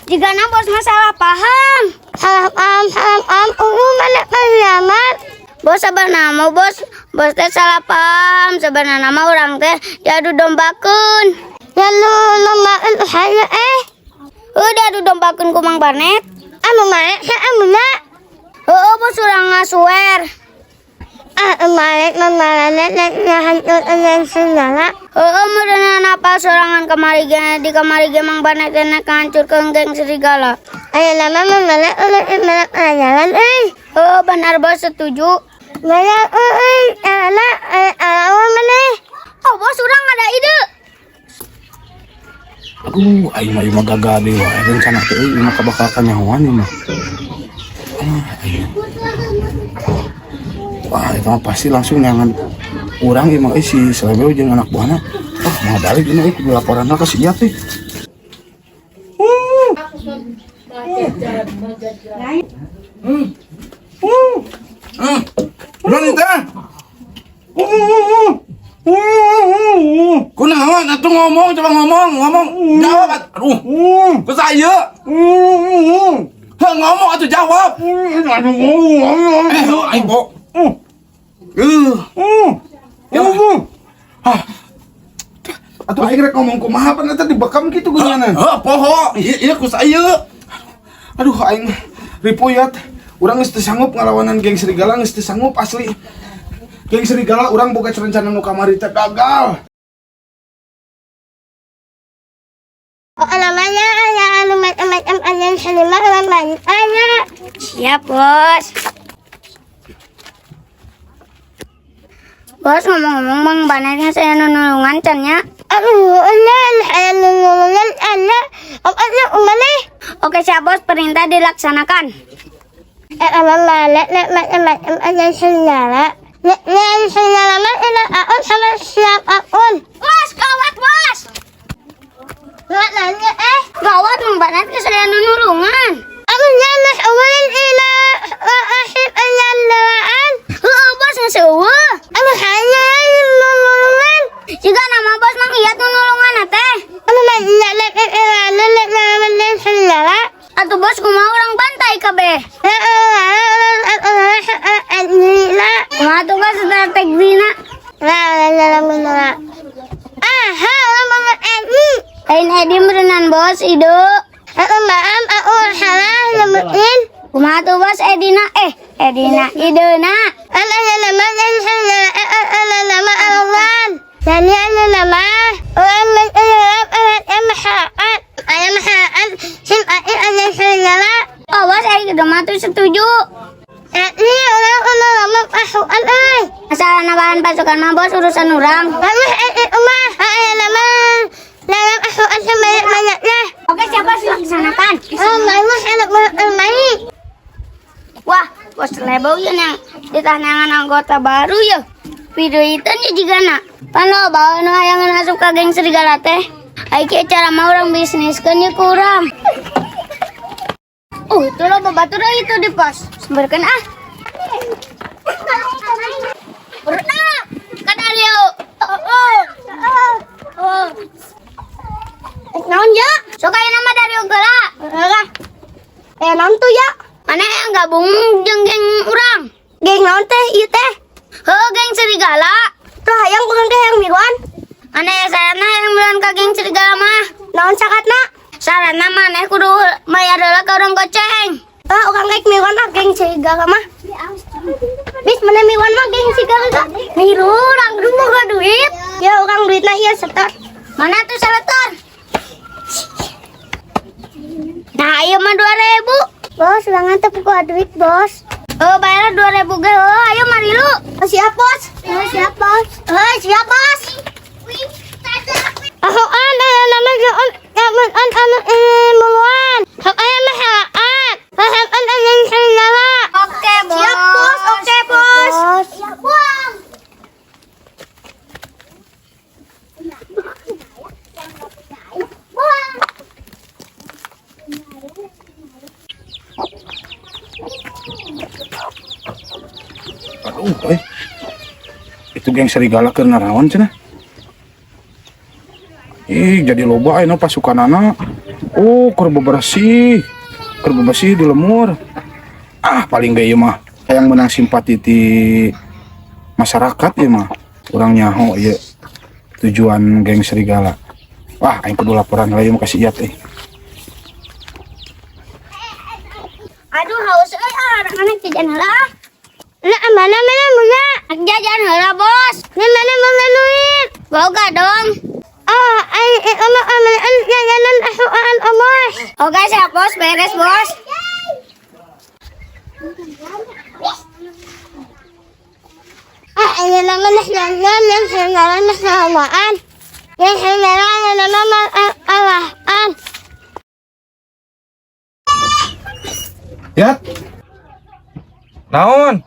Jigana bos mah salah paham. Salah paham, salah paham. Mana kiamat? Bos sebenarnya mah bos, bos teh salah paham. Sebenarnya mah urang teh diadu dombakeun. Ya lu lomba saya eh. Heuh, diadu dombakeun ku Mang Barnet. Anu mana saya amuna. Heuh, bos urang ngasuer. Ah, malik memalanet hancur dengan segala. Heuh, meureunna napal sorangan kamari ge di kamari ge Mang Barnet teh nek ngahancurkeun geng serigala. Ayo nama membalak ulah balak jalan eh. Heuh, benar bos setuju. Balak eh ala ala mana? Oh, bos urang ada ide. Aduh, aing mah ieu mah gagal deui wae rencana teh euy, ieu mah kabakal kanyahoan ieu mah. Ah, aing. Wah, itu mah pasti langsung neangan urang ieu mah euy si Selebeu jeung anak buahna. Ah, mau balik ieu mah euy kudu laporanna ka si Iyat euy. Naon teh? Kunaon atuh ngomong, coba ngomong, ngomong. Jawab aduh. Ku saya. Heh, ngomong atuh jawab. Eh, heuh aing po. Hah. Atuh aing rek ngomong kumaha pan eta dibekam kitu geuningan. Heuh, poho. Ieu ieu ku saya. Aduh aing ripuyat. Urang geus teu sanggup ngalawanan geng serigala, geus teu sanggup asli. Geng serigala urang boga rencana nu kamari teh gagal. Oh, namanya ada anu macam-macam ada selima lamban ada. Siap, bos. Bos ngomong-ngomong Mang Barnetnya saya nulungan can nya. Aduh, ala ala ala ala mana? Oke siap bos, perintah dilaksanakan. Eh, ala ala macam-macam ada segala. Segala macam aku sama siap aku. Bos, gawat bos. Nggak nanya eh. Gawat Mang Barnetnya saya nulungan. Aku nyanas awalan ila akhir ajalaan. Heuh, bos geus eueuh. Aku hanya nulungan. Jika nama bos Mang Iyat nulungan teh. Aku segala. Atuh bos kumaha urang bantai kabeh. Kumaha tuh bos strategina? Lain Edi meureunan bos ide. Kumaha tuh bos Edina eh Edina idena. Oh bos aing mah tuh setuju. Masalah nambahan pasukan mah bos urusan urang. Oke siapa laksanakan. Wah, bos lebau ya yang ditanangan anggota baru ya. Video itu nya juga nak. Pan lo bawa nu hayang asup ka geng serigala teh. Ai kieu cara mah urang bisniskeun nya kurang. Itu lo babatur itu di pos. Sumberkeun ah. Berenang. Kadario. Oh. Naon ya? Sok aya nama Dario geura. Eh, naon tuh ya? Mana yang gabung jeung geng urang? Geng naon teh ieu teh? Heuh, geng serigala. Tuh hayang urang teh hayang miluan. Mana ya sarana hayang miluan ka geng serigala mah? Naon sakatna? Sarana maneh kudu mayar heula ka urang goceng. Ah, urang rek miluan ah geng serigala mah. Bis mana miluan mah geng serigala? Milu urang kudu boga duit. Ya urang duitna ieu setor. Mana tuh seletor? Nah, ieu mah 2000. Bos, urang teh boga duit, bos. Oh, bayar 2000 ge. Oh, ayo mari lu. Oh, siap, bos. Oh, siap, bos. Oh, siap, bos. Aku an nama an an an muluan. Aku mahaan. Paham an an serigala. Oke, bos. Siap, bos. Oke, bos. Siap, bos. Aduh, euy. Itu geng serigala keur naraon cenah. Ih, jadi loba ayeuna pasukanana. Oh, keur bebersih. Keur bebersih di lemur. Ah, paling gak ieu mah hayang menang simpati ti masyarakat ya mah. Urang nyaho ieu tujuan geng serigala. Wah, aing kudu laporan lah ieu mah ka si Iyat eh. Aduh, haus euy, ah, anak jajan heula ah. Nah, mana mana muda? Jajan heula, Bos. Ini mana mana duit? Boga dong. Oh, ay, Allah, Allah, jajanan asuhan Allah. Oke, siap, Bos. Beres, Bos. Ah, ini nama Allah. Ya, Naon?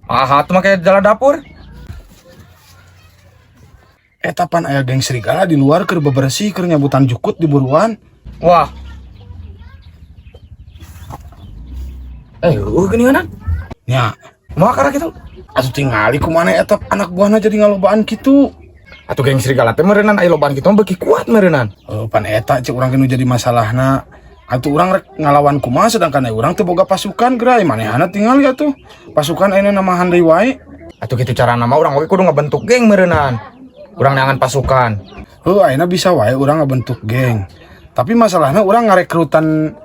Ah, tuh make jalan dapur. Eta pan aya geng serigala di luar keur bebersih keur nyabutan jukut di buruan. Wah. Geuninganan. Nya, Kumaha karena kitu? Atuh tingali kumaha eta anak buahna jadi ngalobaan kitu. Atuh geng serigala teh meureunnan aya lobaan kitu mah beuki kuat meureunnan. Oh, pan eta cek urang nu jadi masalahna. Atuh urang rek ngalawan kumaha sedangkan aya urang teu boga pasukan gerai manehana tingali atuh. Pasukan ayeuna namahan deui wae. Atuh kitu carana mah urang oge kudu ngabentuk geng meureunnan. Urang neangan pasukan. Heuh, ayeuna bisa wae urang ngabentuk geng. Tapi masalahna urang ngarekrutan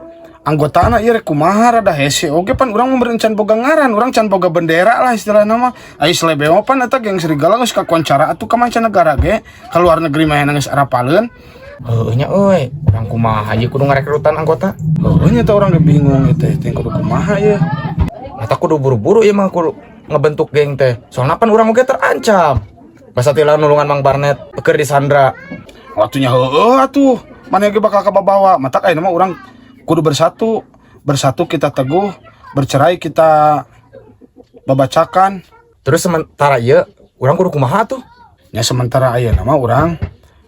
anggotana ieu rek kumaha rada hese oge pan urang mah can boga ngaran, urang can boga bendera lah istilahna mah. Ai selebe mah pan eta geng serigala geus kakoncara atuh ka mancanegara ge, ka luar negeri mah geus arapaleun. Heuh nya euy, urang kumaha ieu kudu ngarekrutan anggota? Heuh nya teh urang ge bingung ieu teh, teh kudu kumaha ieu. Mata kudu buru-buru ieu mah kudu ngebentuk geng teh. Soalna pan urang oge terancam. Basa tila nulungan Mang Barnet keur disandra. Waktunya heueuh atuh, mana ge bakal kababawa. Matak ayeuna mah urang kudu bersatu. Bersatu kita teguh, bercerai kita babacakan. Terus sementara ieu urang kudu kumaha tuh? Ya sementara ayeuna mah urang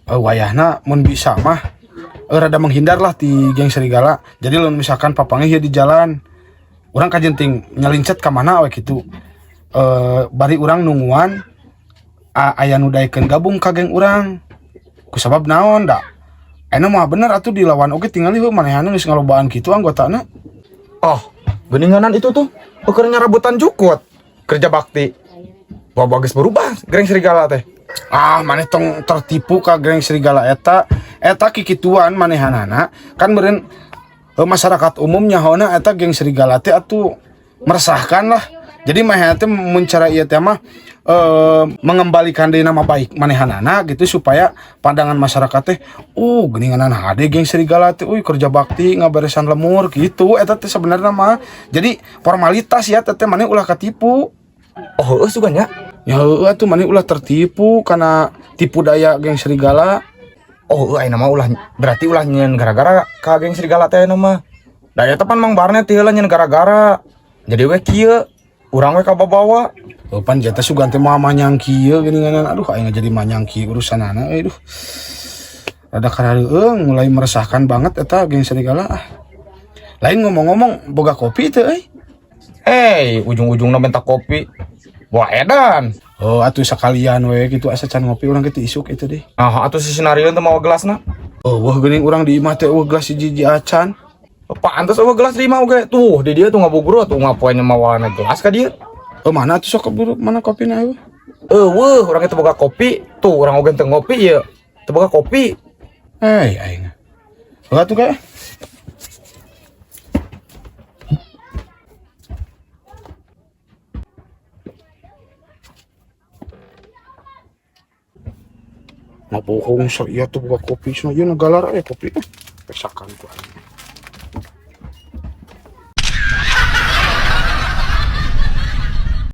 wayahna mun bisa mah rada menghindar lah ti geng serigala. Jadi lamun misalkan papanggih ieu di jalan, urang kajenting nyalincet ka mana we kitu. Bari urang nungguan aya nu daekeun gabung ka geng urang. Kusabab naon da? Ayeuna mah bener atuh dilawan oge tingali heuh manehana geus ngalobaan kitu anggotana. Oh, geuninganan itu tuh keur nyarabutan jukut kerja bakti. Wah, bagus berubah geng serigala teh. Ah, maneh tong tertipu ka geng serigala eta. Eta kikituan manehanana kan meureun masyarakat umum nyahoana eta geng serigala teh atuh meresahkan lah. Jadi manehana teh mun cara ieu teh mah mengembalikan deui nama baik manehanana gitu supaya pandangan masyarakat teh geuninganan hade geng serigala teh euy kerja bakti ngaberesan lemur gitu eta teh sebenarnya mah. Jadi formalitas ya teh maneh ulah katipu. Oh, heueuh sugan nya. Ya heueuh atuh maneh ulah tertipu karena tipu daya geng serigala. Oh, heueuh ayeuna mah ulah berarti ulah nyeun gara-gara ka geng serigala teh ayeuna mah. Da eta pan Mang Barnet teh heula nyeun gara-gara. Jadi we kieu, urang we kababawa. Oh, pan jata sugan teh mah manyang kieu geuninganan. Aduh aing jadi manyang kieu urusanana euy duh. Rada karareueung mulai meresahkan banget eta geng serigala ah. Lain ngomong-ngomong boga kopi teh euy. Ujung-ujungna minta kopi. Wah, edan. Oh, atuh sekalian we gitu asa can ngopi urang kitu isuk itu deh. Ah, atuh si Sinarion teh mawa gelasna. Oh, wah geuning urang di imah teh eueuh gelas hiji-hiji acan. Pantes eueuh gelas di imah oge. Tuh, di dia tuh ngabuguru atuh ngapoeun mawana gelas ka dieu. Oh, mana atuh sok keburu mana kopina eueuh? Eueuh, urang teh boga kopi. Tuh, urang oge teu ngopi ieu. Teu boga kopi. Aing. Oh, atuh kayak. Mabohong sa iya tuh buka kopi sana iya negalar ya kopi. Pesakan ku aing.